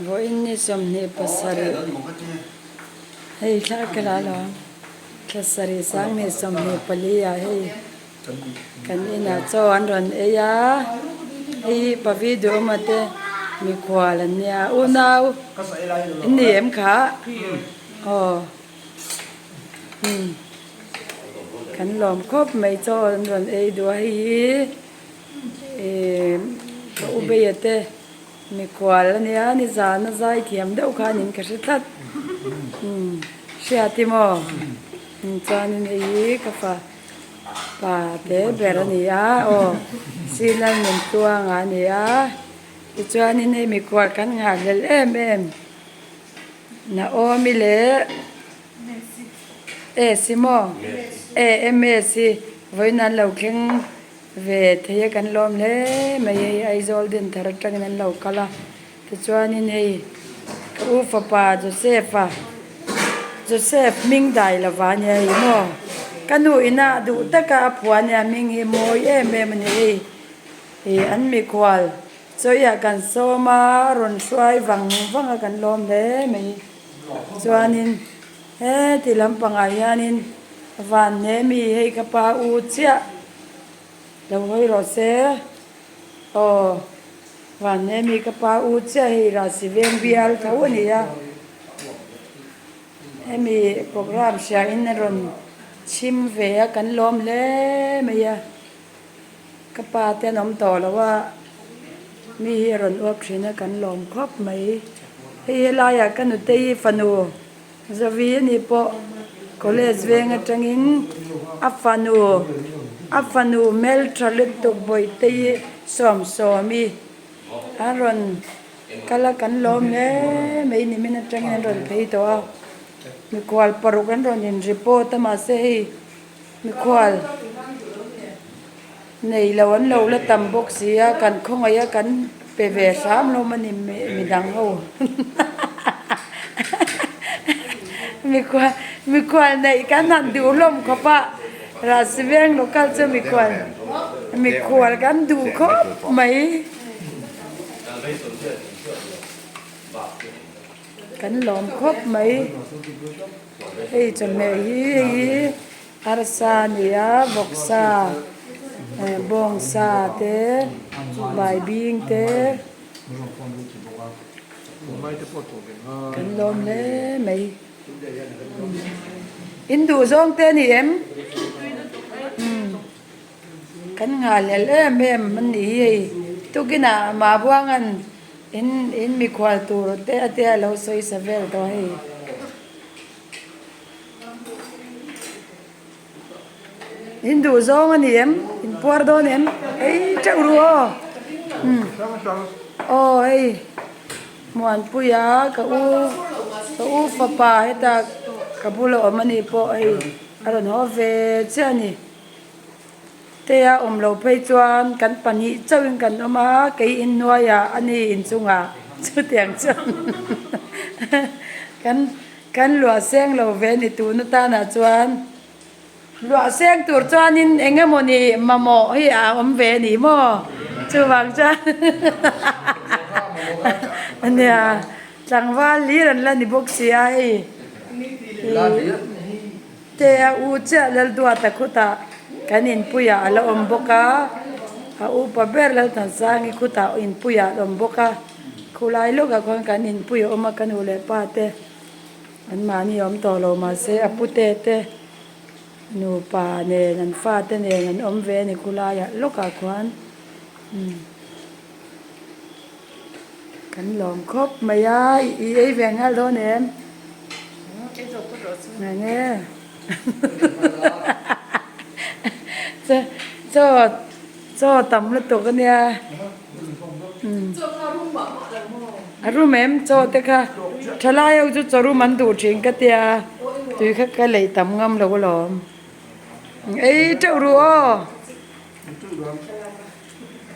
Vawiin ni 27 hei thla ka la lo ang thla sarih sanghnih 24 ah hei kan inah chaw an rawn ei a hei hi pavi duhawma te mikhual an nia unau in ni em kha aw umm kan lawm khawp mai chaw an rawn ei duh a hei hi Ihh ka u beia te mikhual a nia nizan a zai thiam deuh kha nin ka hre tlat umm hriat i maw chuanin hei hi ka fa pa te ber a ni a aw Sinal Nuntuanga a ni a tichuanin hei mikhual kan nghahhlelh em em Naomi leh E si maw E M E si vawiin an lo thleng ve thei a kan lawm hle mai hei Aizawl Dinthar atangin an lo kal a tichuanin hei ka u fapa Joseph a Joseph hming dai lova ania hei maw ka nu ina duh taka a phuah ania hming hi mawi em em a ni hei ih an mikhual chawiah kan sawm a rawn hruai vang vang a kan lawm hle mai. Chuanin heti lampangah hianin van hne mi hei ka pa u chiah lo hawi rawh se aw van hne mi ka pa u chiah hei Rasi veng bial tho a ni a hemi programme hriain a rawn chhim ve a kan lawm hle mai a. Ka pa te an awm tawh lo a, mi hi a rawn uap thin a kan lawm khawp mai. Hei helaiah ka nutei fanu Zovi a nih pawh college veng atangin a fanu a fanu hmeltha lutuk Bawihtei Sawmsawmi an rawn kal a kan lawm hle mai nimin atangin an rawn phei tawh a, mikhual paruk an rawn in report a mahse hei. Mikhual nei lo an lo la tam bawk si a, kan khawngaih a kan pe ve hram hlawm a ni midang ho mikhual mikhual neih kan han duh hlawm khawp a Rasi veng local chu mikhual mikhual kan duh khawp mai. Kan lawm khawp mai. Hei chawhmeh hi hei hi arsa a ni a vawksa eh bawngsa te baibing te kan lawm hle mai in duh zawng te a ni em umm kan nghahhlelh em em a ni hi hei tukinah Mahbuanga'n in in mikhual tur te a tia a lo sawi sa vel tawh hei. In duh zawng a ni em? In puar dawn em? Ei teuh ru aw. Umm. Aw hei Muanpuia ka u ka u fapa heta ka bula awm a nih pawh hei a rawn haw ve chiah a ni. Tea awm lo phei chuan kan pahnih chauhin kan awm a, kei inhnuaiah a ni inchungah chutiang chuan kan kan luah seng lo ve ni tun atanah chuan luah seng tur chuanin eng emawni mamawh hi a awm ve a ni maw chuvang chuan ania tlangval hlir an la ni bawk si a hei. Te a u chiah Lalduata khutah kan inpuiah a la awm bawk a, a upa ber Lalthansangi khutah inpuiah a awm bawk a, khulai lawkah khuan kan inpui a awm a, ka nu leh pa te anmahni awm tawh lo mahse a pute te nupa nen an fate nen an awm ve a ni khulaiah lawkah khuan umm kan lawm khawp mai a i ei ve nghal dawn em? Nge chaw chaw tam lutuk a nia a rum em chaw te kha thalai ho chu chaw rum an duh thin ka tia tui kha ka lei tam ngam lo alawm ei teuh ru aw.